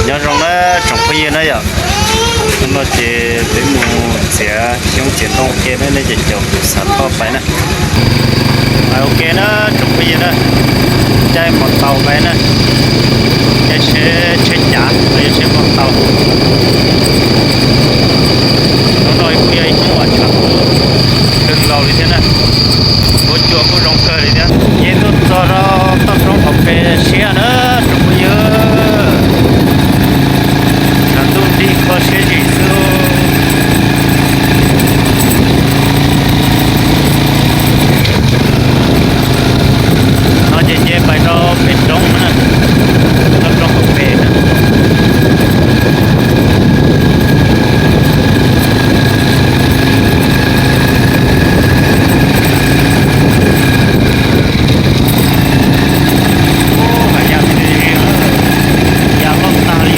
Nyob zoo na tsoom phooj ywg na yom, hnub no ces peb mus txiav xyoob txiav ntoo ua ke na, nej ces caum kuv xav thoj pais na. Pais ua ke na tsoom phooj ywg na, caij mos taus pais na, caij tsheb, tsheb cav los yog tsheb mos taus. Hnub no kuj yog ib hnub uas tshav kub kawg nkaus li thiab na, huab cua kuj zoo kawg li thiab. Ces tuaj txog rau toj roob hauv pes siab na tsoom phooj ywg, tshav ntuj nrig kho siab zim xwb. No ces nce pais rau pem roob na, toj roob hauv pes na. Hav ya, ya loj tag li.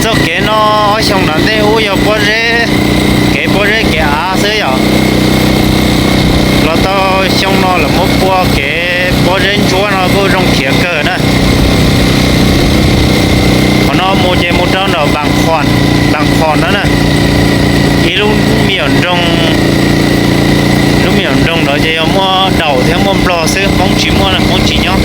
Txoj kev no ob xyoo nram ntej ub yog pob zeb, kev pob zeb kev av xwb yom. Los tau xyoo no lawv muab pua kev pob zeb ntsuab no kuj zoo khiav kawg na. Qhov no mus ces mus rau nram Npas Qhos, Npas Qhos no na. Ib lub me nyuam nroog, lub me nyuam nroog ntawd ces yog muaj daum thiab muaj nplog xwb, Hmoob tsis muaj, Hmoob tsis nyob.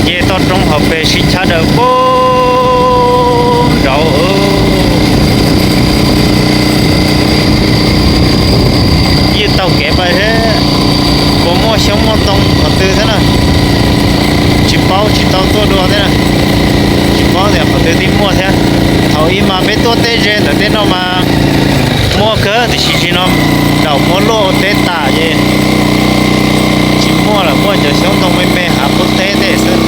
Nce toj roob hauv pes sib chab daws poob nraud. Yeej taug kev pais thiab, puas muaj xyoob muaj ntoo qhov twg thiab na. Tsis paub, tsis tau tuaj dua thiab na, tsis paub tias qhov twg twb muaj thiab. Thaum ub mas peb tuaj tej ze ntawm tej no mas muaj kawg, tiam sis tsis no daum muab luaj teb tas ces tsis muaj lawm, muaj cov xyoob ntoo me me hav qub teb tej xwb.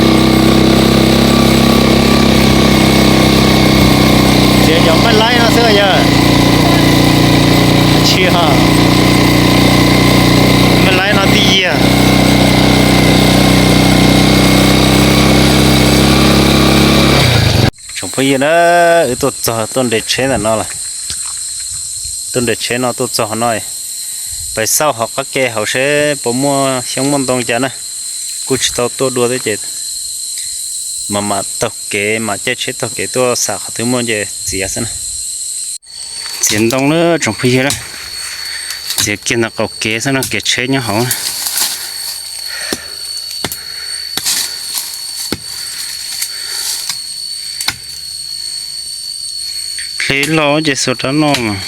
Txiav cov maj laib no xwb yog tsis, maj laib no tij yiag. Tsoom phooj ywg na, wb tuaj txog tuaj nres tsheb ntawm no lawm. Tuaj nres tsheb no tuaj txog no, pais xauj hauv qab ke hauv seb puas muaj xyoob muaj ntoo cas na. Kuj tsis tau tuaj dua thiab ces mam mam taug kev, mam caij tsheb taug kev tuaj, xam qhov twg muaj ces txiav xwb na. Txiav ntoo na tsoom phooj ywg na, txiav kiag ntawm qaum kev xwb no, kev tsheb nyob hauv na. Hle loj ces xuas rab no mas.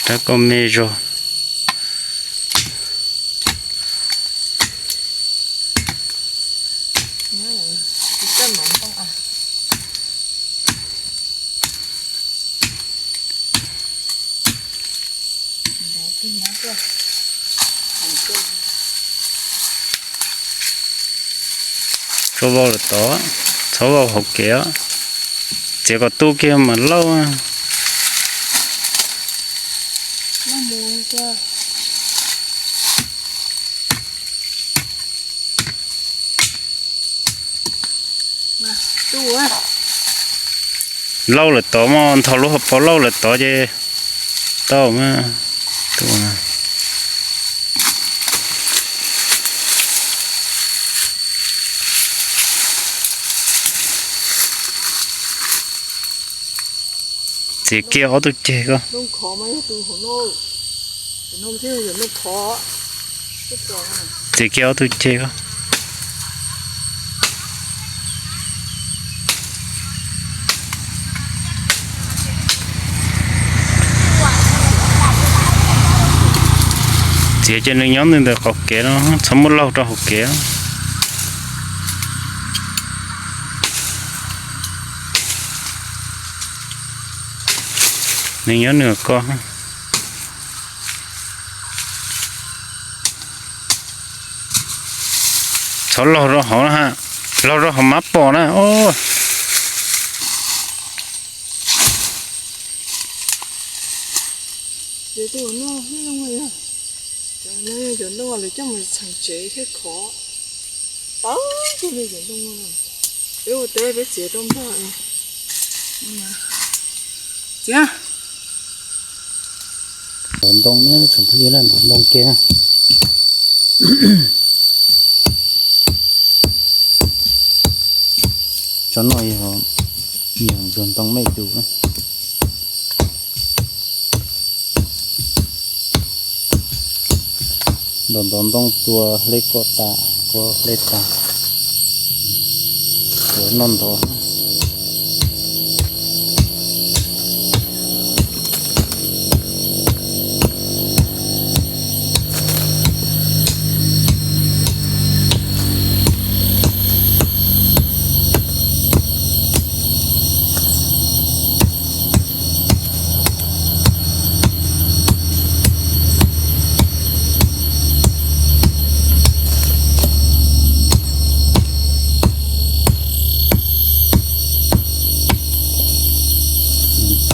Rab ko me zog. Txhob vau lawm tod, txhob vau hauv kev os. Txiav kom tu kiag mas lauj. Lauj lawm tod mas, nthos lub hauv paus lauj lawm tod ces tau mas. Txiav kiag ob tug ceg ko. Txiav kiag ob tug ceg ko. Txiav ces nws nyob ntawm qaum kev no, txhob muab laug rau hauv kev. Nws nyob nws ko. Txhob laug rau hauv na, laug rau hauv mab pom na. Ces tus no, cov no yog cov ntoo lawv coj mus txheem tsev thiab khov. Tau, tus li cov ntoo no, peb ua teb peb txiav rau npog. Txiav. Ntov ntoo na tsoom phooj ywg na, ntov ntoo kiag. Tsob no yog nyiam ntsuag ntoo mej tus na. Ntov ntov ntoo txua hle kom tas, kom hle tas, yuav noj ntov.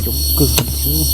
Coob kawg thiab.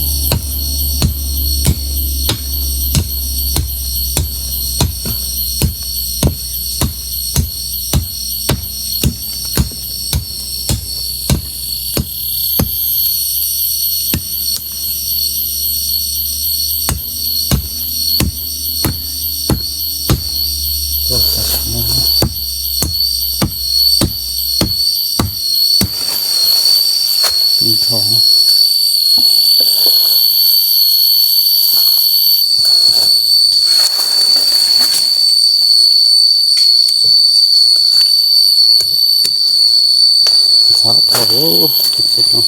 Ntxhab dhau.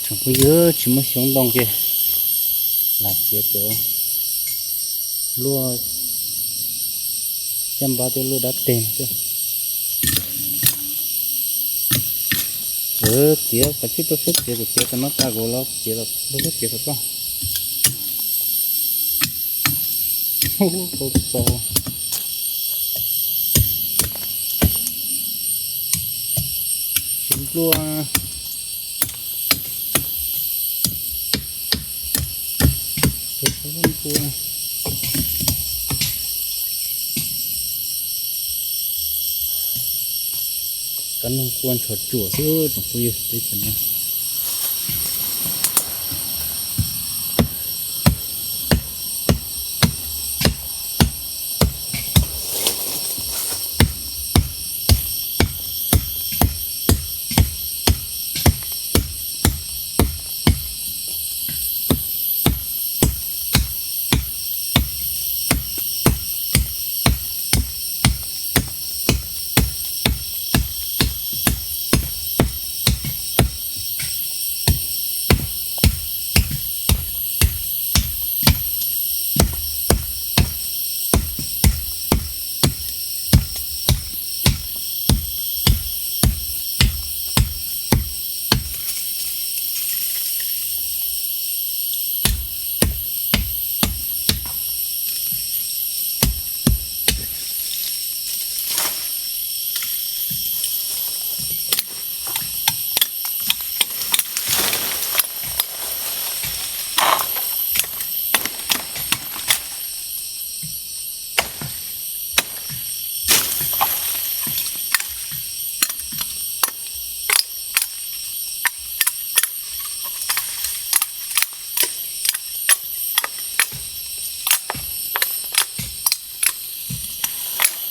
Tsoom phooj ywg, tsis muaj xyoob ntoo ces lam txiav cov luaj caj npab thiab luaj dab teg xwb. Txiav kav tsij rau siab txiav, kuv txiav tam no tas kuv los txiav, kuv txiav tom koj. Tau txaus. Tsis npluaj. Kab noog quaj ntshua tsuam xwb tsoom phooj ywg, teb chaws no.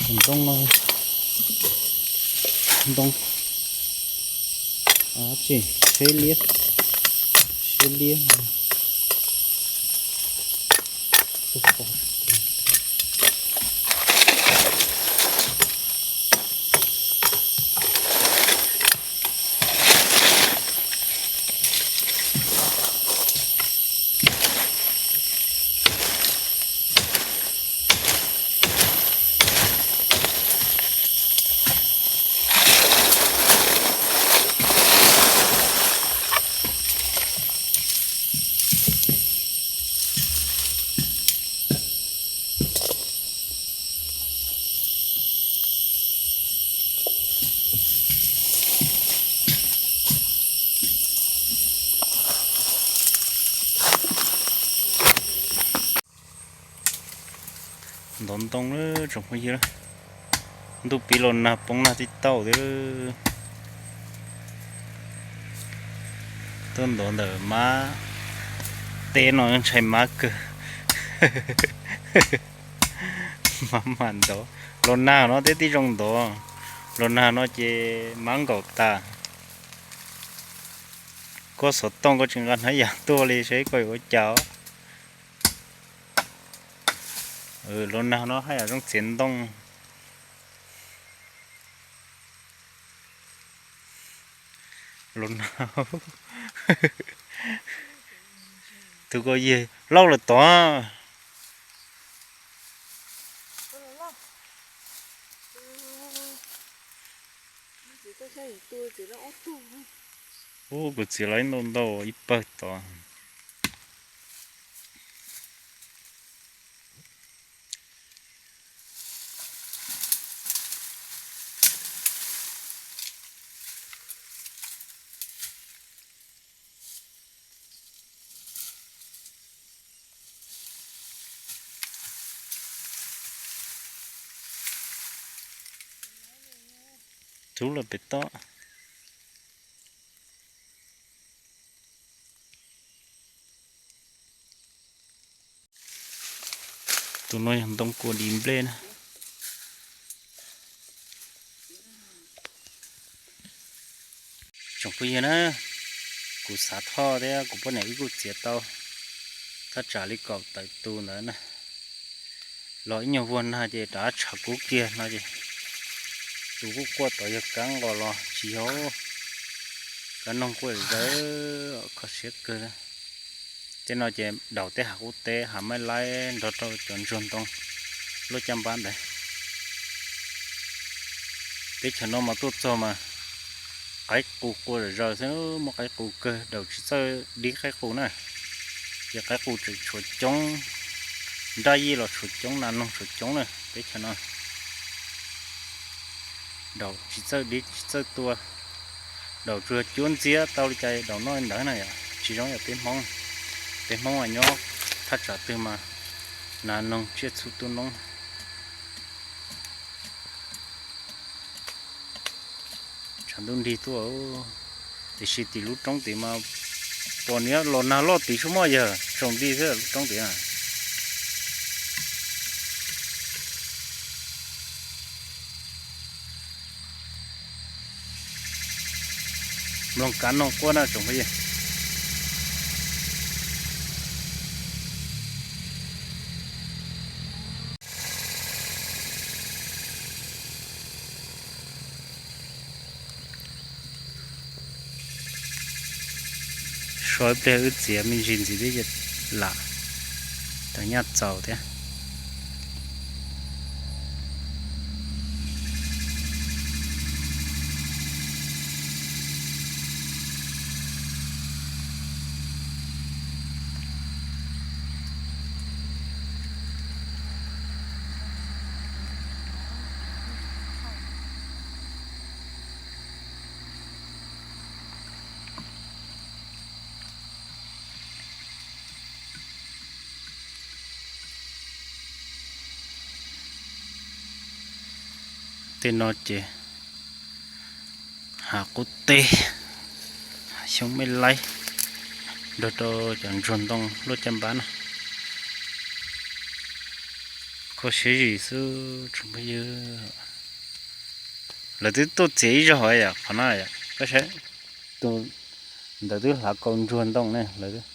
Ntoo no, ntoo, tsis, tsheb liab, tsheb liab. Ntov ntoo lawm tsoom phooj ywg, ntuj pib los nag poob nag tib taug thiab. Tuaj ntov ntawm mab teb no ntshai mab kawg. Mab mam ntov, los nag no thiaj tib zoo ntov, los nag no ces mab nkaum tas. Koj xov tooj koj tsis nqa hnab yas tuaj li seb koj yuav ua cas. Los nag no haj yam zoo txiav ntoo. Los nag, tus ko yig lauj lawm tod. Ub, kuv txiav los ib ntau ntau ib pawg tod. Tub lawm pem toj. Tus no yog ntoo kua dis nplej na. Tsoom phooj ywg na, kuv xav thoj thiab kuv poj niam wb kuj txiav tau thaj tsam li kaum tawm tus ntawd na. Los ib nyuag vuag nag ces rov tshav kub kiag no ces tus kuj quaj tod yog kab nqos los tsis yog, kab noog quaj zawv kho siab kawg. Tej no ces daus tej hav qub teb hav maib laib nrog rau cov ntsuag ntoo luaj caj npab ntawd. Teb chaws no mas tuaj txog mas qaib qus quaj zawv zawv xwb, muaj qaib qus kawg, daus tsis txawj dib qaib qus na. Ces qaib qus tseem tshuav coob, nraj yij los tshuav coob, nas noog tshuav coob na teb chaws no. Daus tsis txawj dib tsis txawj tua, daus tsuas cuab ntxiab tau li cas daus noj li ntawd na yom, tsis zoo yam peb Hmoob. Peb Hmoob mas nyob thaj tsam twg mas nas noog tsiaj txhu tu noob. Tshav ntuj nrig tuaj, tiam sis tim lub roob tid mas pom niag los nag loj tid sub muaj yawg tsaus nti xwb lub roob tid na. Mloog kab noog quaj na tsoom phooj ywg. Suav ib pliag wb txiav me ntsis ntxiv twb lam tawm nyaj txaus thiab. Tej no ces hav qub teb, xyoob mej laib nrog rau cov ntsuag ntoo luaj caj npab na. Kho siab zim xwb tsoom phooj ywg. Lawv twb tuaj txiav ib zaug yom, qhov no yom, koj saib, tus ntawd twb hlav kaus ntsuag ntoo ne, lawv twb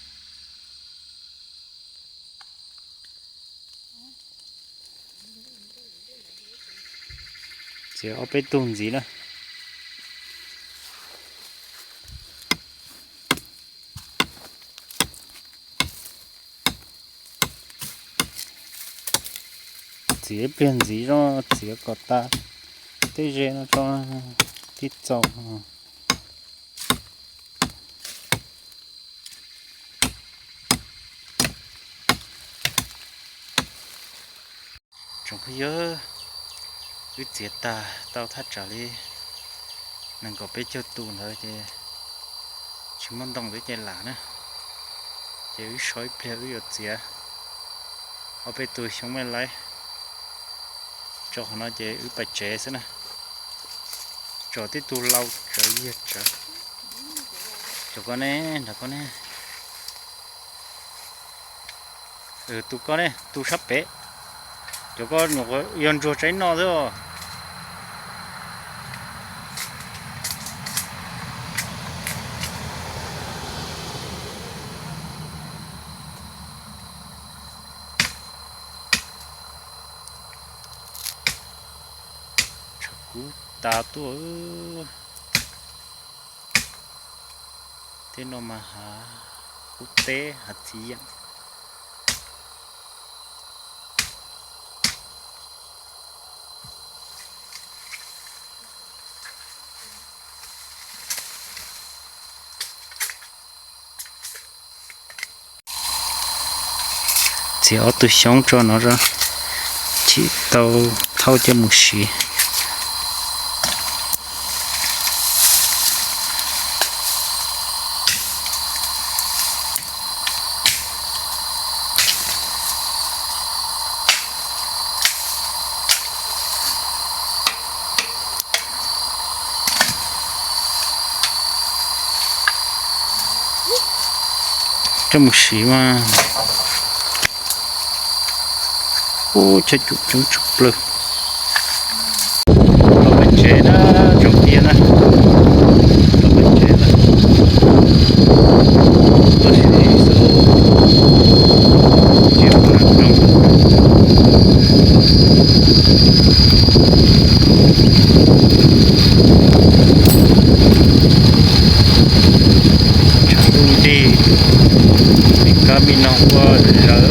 txiav ob peb tug ntxiv na. Txiav ib pliag ntxiv zoo, txiav kom tas tej ze no tso, tib txaus. Tsoom phooj ywg, wb txiav tag tau thaj tsam li nees nkaum peb caug tus ntawd ces tsis muaj ntoo ntawd ces lam na. Ces wb so ib pliag wb yuav txiav ob peb tug xyoob mej laib tso qhov no ces wb pais tsev xwb na. Tso tib tug lau tsawv yag tsawv. Cov ko ne, nrog ko ne. Tus ko ne, tus sab pem. Cov ko nyuam qhuav yog ntsuag tsaib noj xwb os. Tshav kub tas tuaj. Tej no mas hav qub teb hav txiv yeem. Txiav ob tug xyoob tso no, chim tau thauj coj mus siv. Coj mus siv mas. Ub, chaw cum coob tshaj plaws. Los pem tsev na, tsoom phooj ywg na. Los pem tsev na. Tuaj siv xwb. Tsis ua nas roog. Tshav ntuj nrig, me kab me noog ua zawv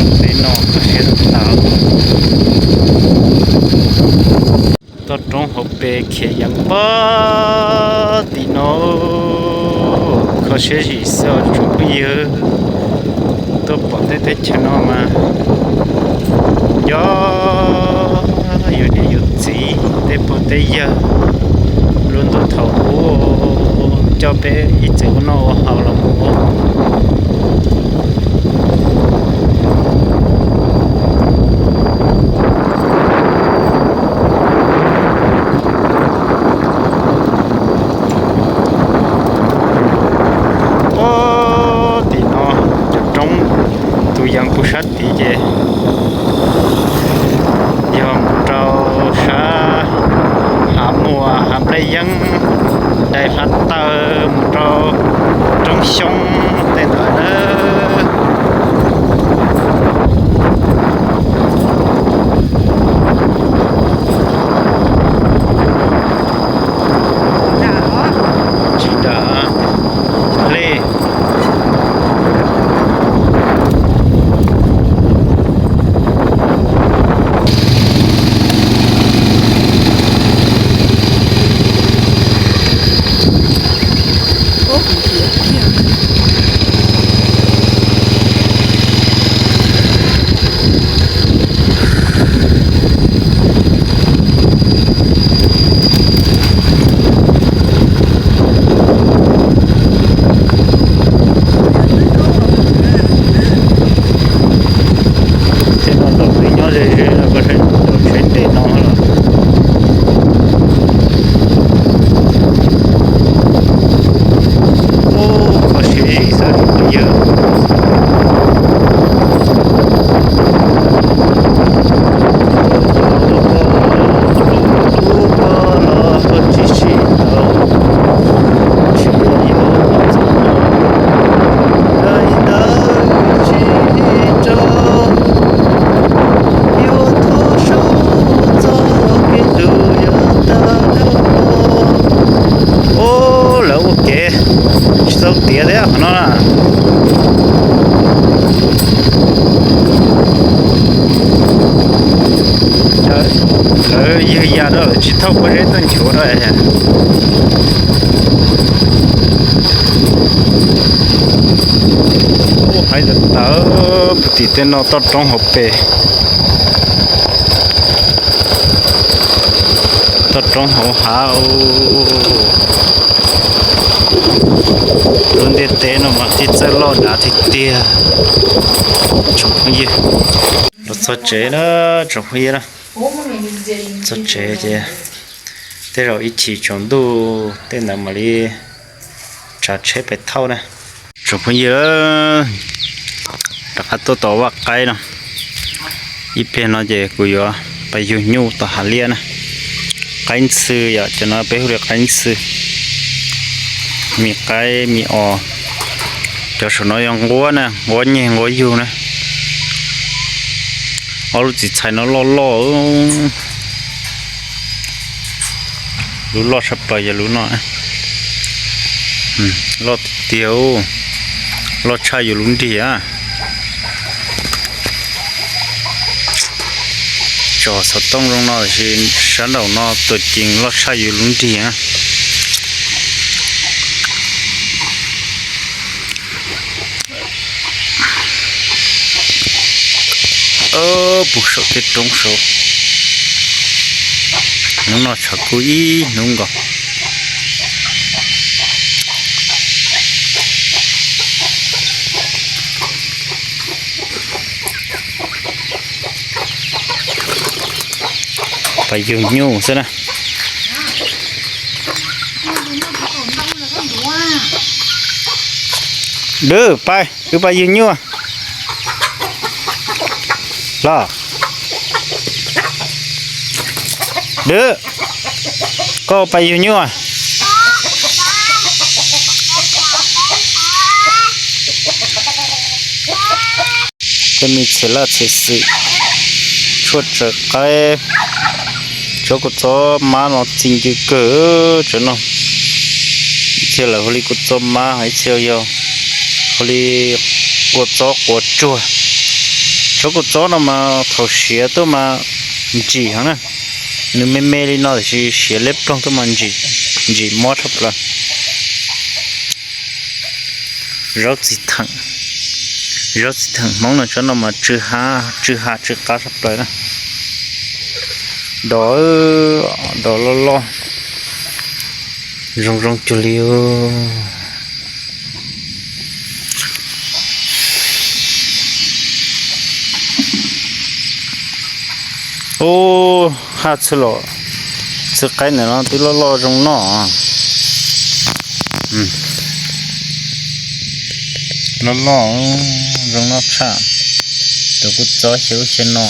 rau peb no kho siab tas. Toj roob hauv pes khiav yeev pog tim no, kho siab zim xwb os tsoom phooj ywg. Tuaj pom tej teb chaws no mas nco yus niam yus txiv tej pog tej yawg lub ntuj thaum ub coj peb ib txwm ua noj ua haus los mus. Pog tim no cov roob, tus yeev puag sab tid ces yog mus rau sab Hav Muas, Hav Nplej Yeeb, Dais Hlav Taw mus rau Roob Xyoob tej ntawd na. Tsis dag hle. Tiav thiab qhov no na. Lawv ywg ya rau lawv tsis thauj pob zeb tuaj nchuav rau. Hais tawv tawv puag tim tej no toj roob hauv pes, toj roob hauv hav. Lub ntiaj teb no mas tib txawj loj dav tiag tiag. Tsoom phooj ywg, los txog tsev na, tsoom phooj ywg na. Txog tsev ces tej zaum ib chim tsaus ntuj tej ntawd mam li tsav tsheb pem thauj na. Tsoom phooj ywg, rov qab tuaj tom vaj qaib no. Ib pliag no ces kuv yuav pais yug nyuj tom hav liaj na. Qaib ntxhw yom, cov no peb hu li qaib ntxhw. Me qaib me os. Cov saum no yog nquab na, nquab nyeg nquab yug na. Ob lub txiv txhais no loj loj. Lub loj tshaj plaws yog lub no. Loj tiag tiag, loj tshaj yus lub nrig a. Tsom xov tooj zoo no tiam sis sab nraum no tuam cees loj tshaj yus lub nrig a. Puag saum tej roob saud. Hnub no tshav kub ib hnub nkaus. Pais yug nyuj xwb na. Dwb, pais, wb pais yug nyuj. Los. Dwb, koj pais yug nyuj. Tej me txhia laj txhia xwm, tshuaj tsaws qaib, tsob kua txob mab no txi ncw kawg tsob no. Ib txhia lawv hu li kua txob mab, ib txhia yog hu li kua txob quav tsuag. Tsob kua txob no mas thaum siav tuaj mas ntsim heev na, nws me me li no tiam sis siav liab ploog tuaj mas ntsim mob tshaj plaws. Zaub txiv theem, zaub txiv theem Hmoob no tsob no mas tsw ha, tsw ha tsw qab tshaj plaws na. Dos, dos loj loj, zoo zoo cuag li. Ub, haj txhij los, txhij qaib ntawm no twb loj loj zoo noj. Loj loj zoo noj tshaj. Tus kuj txob xyaw ub xyaw no.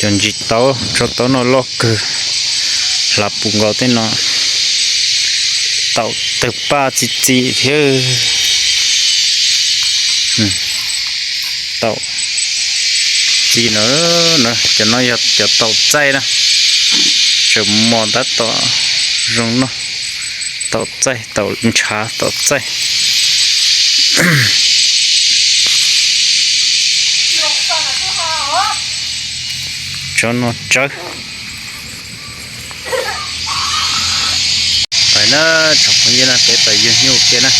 Cov ntsis taub, tsob taub no loj kawg, hlav puv nkaus tej no. Taum tawg paj txi txiv thiab. Taum txiv no, cov no yog cov taum txaij na, tseem mos tab tom zoo noj. Taum txaij, taum ntshav, taum txaij. Tsob no tsawb. Pais na, tsoom phooj ywg na, peb pais yug nyuj kiag na.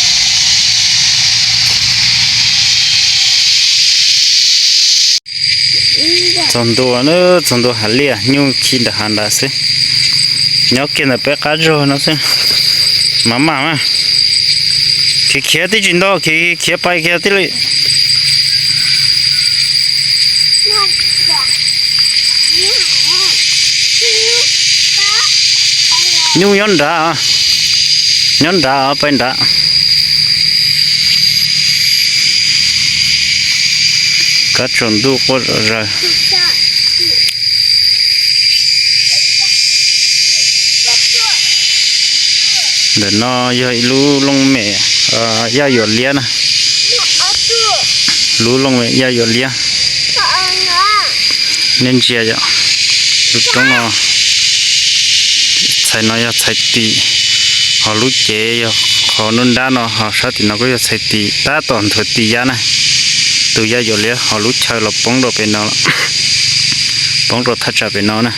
Txog ntua na, txog ntua hav liaj, nyuj khi nram hav nrad xwb. Nyob kiag ntawm peb qab zog no xwb. Mam mam mas. Khiav khiav tib tsis nto, khiav khiav pais kiag tib li. Nyuj nyob nrad, nyob nrad, pais nrad. Kab tsaus ntuj quaj zom zaws. Ntawm no yog ib lub looj mem yaj yuam liab na. Lub looj mem yaj yuam liab. Nej ntsia yom, lub roob no txha Txhais no yog txhais tim, ho lub cev yog qhov nruab nrab no, ho sab tim no kuj yog txhais tim, tab tom nthuav tis yaj na. Tus yaj yuam liab, ho lub chaw los poob rau pem no, poob rau thaj tsam pem no na.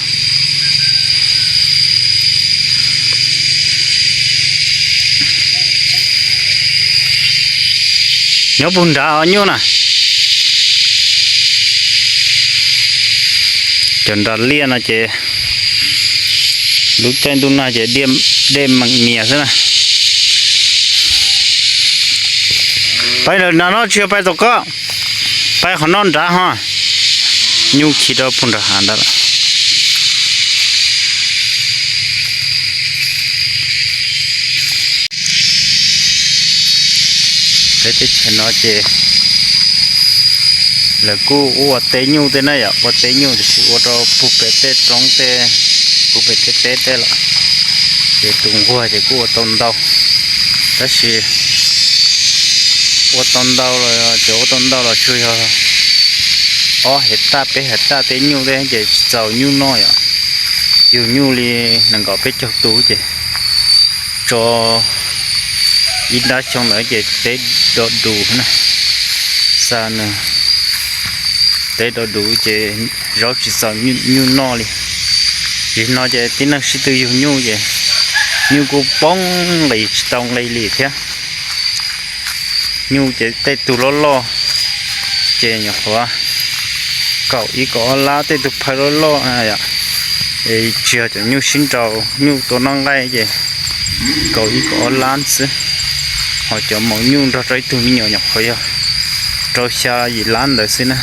Nyob puag nrad os nyuj na. Cov nrad liaj no ces lub caij ntuj nag ces dej meem nias xwb na. Pais lawm nrad no tsis yog pais tom ko, pais qhov no nrad ho. Nyuj khi rau puag nram hav ntawd lawm. Peb teb chaws no ces lawv kuj ua teb nyuj tej na yom, ua teb nyuj tiam sis ua rau puag pem tej roob tej, puag pem tej teb tej lawm. Ces tus nquag ces kuj ua tau ntau, tab sis ua tau ntau los ces ua tau ntau los tsuas yog ob hais taj peb hais taj teb nyuj tej ces tsis txaus nyuj noj yom. Yug nyuj li nees nkaum peb caug tus ces tso ib nrab xyoo ntawd ces teb do dus na. Xa nws teb do dus ces zaub tsis txaus nyuj noj li. Vim no ces tib neeg sib tw yug nyuj ces nyuj kuj poob nqis tsis tau nqi li thiab. Nyuj ces tej tug loj loj ces nyuam qhuav kaum ib kaum ob lab, tej tug phawj loj loj tsis yog cov nyuj sib nraus, nyuj tua noj nqaij ces kaum ib kaum ob lab xwb. Ho cov maum nyuj nrog rau ib tug me nyuam nyuam qhuav yog rau xya yim lab ntawd xwb na.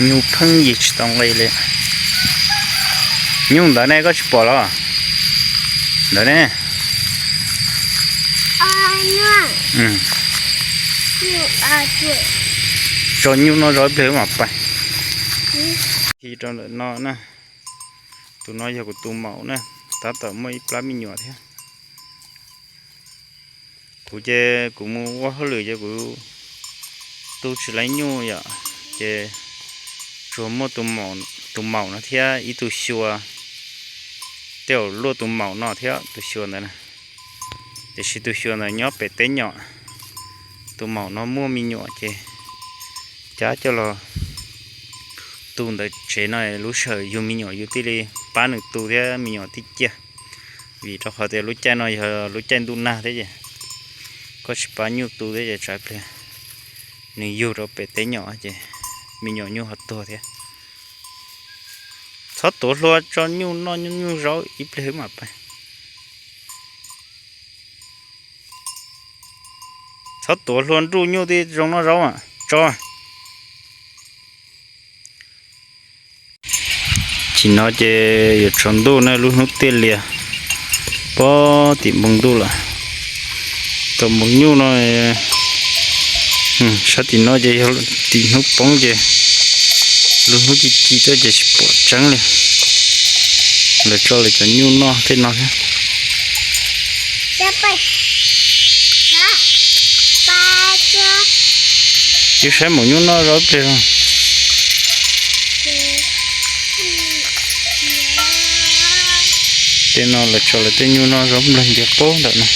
Nyuj pheej yig tsis tau nqi li. Nyuj ntawd ne koj tsis pom los? Ntawd ne. Tso nyuj noj zaub ib pliag mam pais. Khi rau ntawm no na. Tus no yog kuv tus maum na, tab tom muaj ib plab me nyuam thiab. Kuv ces kuv mus ua hauj lwm ces kuv tu tsis laib nyuj yom, ces tsuas muaj tus maum no thiab ib tug xyuas, tej zaum luaj tus maum no thiab tus xyuas ntawd na. Tiam sis tus xyuas ntawd nyob pem teb nyom, tus maum no muaj me nyuam ces cab coj los tu ntawm tsev no, lub sij hawm yug me nyuam yus thiaj li pab nws tu thiab me nyuam thiaj ciaj. Vim rau qhov tias lub caij no yog lub caij ntuj nag thiab ces koj tsis pab nyuj tu thiab ces tsam ib pliag nws yug rau pem teb nyom ces me nyuam nyuj ho tuag thiab. Txhob tuav hlua, tso nyuj noj nyuj zaub ib pliag mam pais. Txhob tuav hlua nruj nyuj thiaj zoo noj zaub, tso. Chim no ces yuav tsaus ntuj na, lub hnub tiaj lias pob tim npoo ntuj lawm. Tau npoo nyuj no, sab tim no ces yog tim hnub poob ces lub hnub ci ci tuaj ces tsis pom tseeb li. Lawv tso lawv cov nyuj noj tej no thiab. Ib saib maum nyuj noj zaub ib pliag. Tej no lawv tso lawv tej nyuj noj zaub nplawg ntiag pob ntawm no.